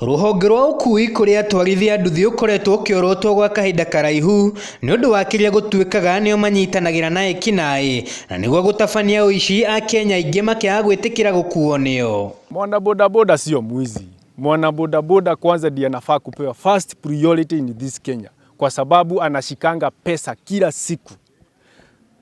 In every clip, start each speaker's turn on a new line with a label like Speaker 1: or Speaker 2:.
Speaker 1: Rũhonge rwa ũkui kũrĩ atwarithia a nduthi ũkoretwo ũkĩorotwo gwa kahinda karaihu nĩũndũ wa kĩrĩa gũtuĩkaga nĩo manyitanagĩra na ekinaĩ na nĩguo gũtabania ũici akenya aingĩ makĩaga gwĩtĩkĩra gũkuo nĩo.
Speaker 2: Mwana bodaboda sio mwizi. Mwana bodaboda kwanza ndiye anafaa kupewa first priority in this Kenya kwa sababu anashikanga pesa kila siku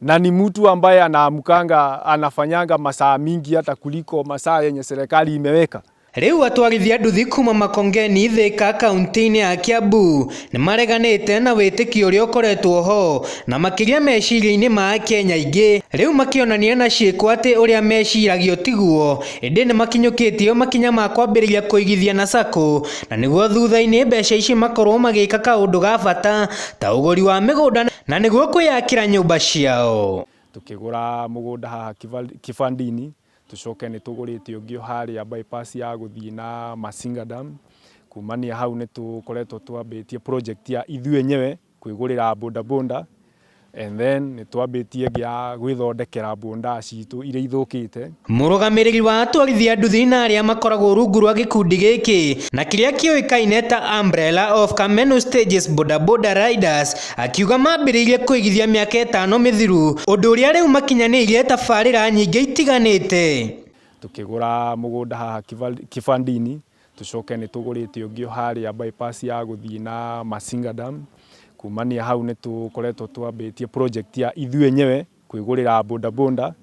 Speaker 2: na ni mtu ambaye anaamkanga anafanyanga masaa mingi hata kuliko masaa yenye serikali imeweka.
Speaker 1: Rĩu atwarithia nduthi kuma Makongeni Thika kaunti-inĩ ya Kiambu nĩmareganĩte na wĩtĩkio ũrĩa ũkoretwo ho na makĩria meciria-inĩ ma akenya aingĩ rĩu makĩonania na ciĩko atĩ ũrĩa meciragio tiguo ĩndĩ nĩmakinyũkĩtie makinya ma kwambĩrĩria kũigithia na SACCO na nĩguo thutha-inĩ mbeca ici makorwo magĩka kaũndũ ga bata ta ũgũri wa mĩgũnda na nĩguo kwĩyakĩra nyũmba ciao.
Speaker 2: Tukĩgũra mũgũnda haha Kibandini, tucoke nĩ tũgũrĩte ũngĩ harĩa bypass ya gũthiĩ na Masinga Dam. Kumania hau nĩ tũkoretwo twambĩtie project ya ithuĩ enyewe kwĩgũrĩra bodaboda, and then nĩ twambĩtie ĩngĩ ya gwĩthondekera boda citũ iria ithũkĩte.
Speaker 1: Mũrũgamĩrĩri wa atwarithia nduthi na arĩa makoragwo rungu rwa gĩkundi gĩkĩ na kĩrĩa kĩũĩkaine ta Umbrella of Kamenu Stages Boda Boda Riders akiuga mambĩrĩirie kũigithia mĩaka ĩtano mĩthiru ũndũ ũrĩa rĩu makinyanĩirie tabarĩra nyingĩ itiganĩte.
Speaker 2: Tukĩgũra mũgũnda haha Kibandini, tucoke nĩ tũgũrĩte ũngĩ harĩa bypass ya gũthiĩ na Masinga Dam. Kumania hau nĩ tũkoretwo twambĩtie project ya ithuĩ enyewe kwĩgũrĩra bodaboda,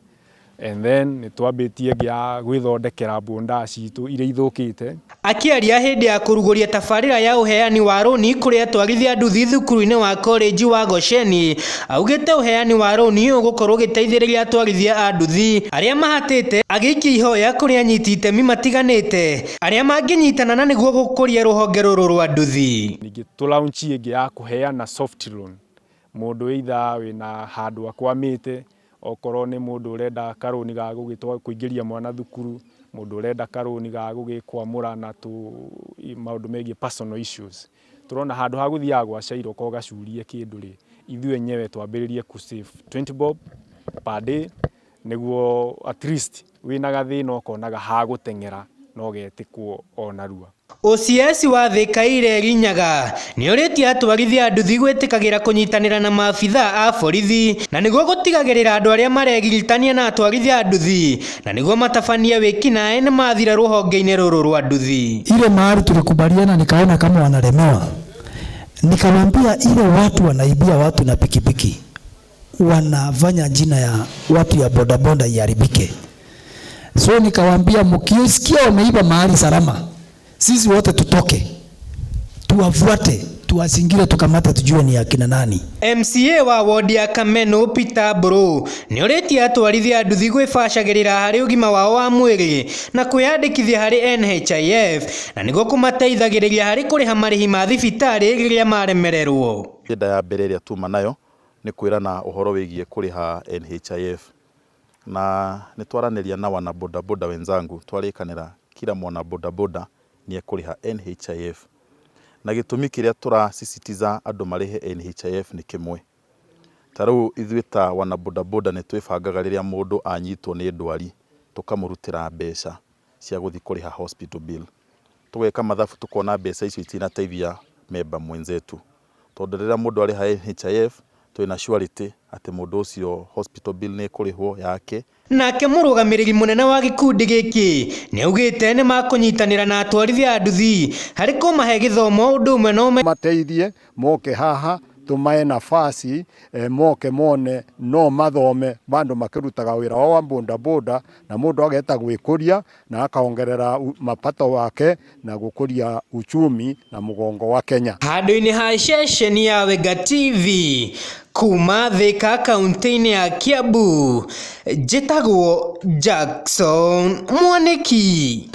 Speaker 2: and then nĩ twambĩtie ĩngĩ ya gwĩthondekera boda citũ iria ithũkĩte.
Speaker 1: Akĩaria hĩndĩ ya kũrugũria tabarĩra ya ũheani wa rũni kũrĩ atwarithia nduthi thukuru-inĩ wa korenji wa Gosheni, augĩte ũheani wa rũni ũgũkorwo ũgĩteithĩrĩria atwarithia a nduthi arĩa mahatĩte, agĩikia ihoya kũrĩ anyiti itemi matiganĩte arĩa mangĩnyitana na nĩguo gũkũria rũhonge rũrũ rwa nduthi.
Speaker 2: Ningĩ tũ launch ĩngĩ ya kũheana soft loan, mũndũ either wĩna handũ akwamĩte, okorwo nĩ mũndũ ũrenda karũni ga kũingĩria mwana thukuru, mũndũ ũrenda karũni ga gũgĩkwamũra na tũ maũndũ megiĩ personal issues. Tũrona handũ ha gũthiaga gwa Shylock ũgacurie kĩndũ rĩ, ithuĩ enyewe twambĩrĩrie kũ save 20 bob per day nĩguo at least wĩna gathĩna ũkonaga ha gũteng'era na ũgetĩkwo o narua.
Speaker 1: OCS wa Thika Ireri Nyaga nĩorĩtie atwarithia a nduthi gwĩtĩkagĩra kũnyitanĩra na maabithaa a borithi na nĩguo gũtigagĩrĩra andũ arĩa maregiritania na atwarithia a nduthi na nĩguo matabanie wĩkinaĩ nĩmathira rũhonge-inĩ rũrũ rwa nduthi.
Speaker 3: Ile mahali tulikubaliana, nikaona kama wanalemewa, nikawaambia ile watu wanaibia watu na pikipiki wanafanya jina ya watu ya bodaboda iharibike. So nikawaambia mkisikia wameiba mahali salama, sisi wote tutoke tuwafuate, tuwazingire, tukamate, tujue ni akina nani.
Speaker 1: MCA wa wodi ya Kameno Peter Mburu nĩorĩtie atwarithia a nduthi gwĩbacagĩrĩra harĩ ũgima wao wa mwĩrĩ na kwĩyandĩkithia harĩ NHIF na nĩguo kũmateithagĩrĩria harĩ kũrĩha marĩhi ma thibitarĩ rĩrĩa maremererwo.
Speaker 4: Agenda ya mbere ĩrĩa tuma nayo nĩ kwĩrana ũhoro wĩgiĩ kũrĩha NHIF, na nĩ twaranĩria na wana bodaboda wenzangu, twarĩkanĩra kila mwana bodaboda nĩ ekũrĩha NHIF, na gĩtũmi kĩrĩa tũrasisitiza andũ marĩhe NHIF nĩ kĩmwe. Ta rĩu ithuĩ ta wana bodaboda nĩ twĩbangaga rĩrĩa mũndũ anyitwo nĩ ndwari tũkamũrutĩra mbeca cia gũthiĩ kũrĩha hospital bill, tũgeka mathabu tũkona mbeca icio itinateithia memba mwenzetu, tondũ rĩrĩa mũndũ arĩha NHIF twĩna surety atĩ mũndũ ũcio hospital bill nĩ ĩkũrĩhwo yake.
Speaker 1: Nake mũrũgamĩrĩri mũnene wa gĩkundi gĩkĩ nĩaugĩte nĩmakũnyitanĩra na atwarithia a nduthi harĩ kũmahe gĩthomo ũndũ ũmwe na ũme
Speaker 5: mateithie moke haha tumae nafasi moke mone no mathome bandu makirutaga wira wao wa bodaboda na mundu ageta gwikuria na akaongerera mapato wake na gukuria uchumi na mugongo wa Kenya.
Speaker 1: Handũ-inĩ ha ceceni ya Wenga TV kuma Thika kaunti-inĩ ya Kiambu, njĩtagwo Jackson Mwanĩki.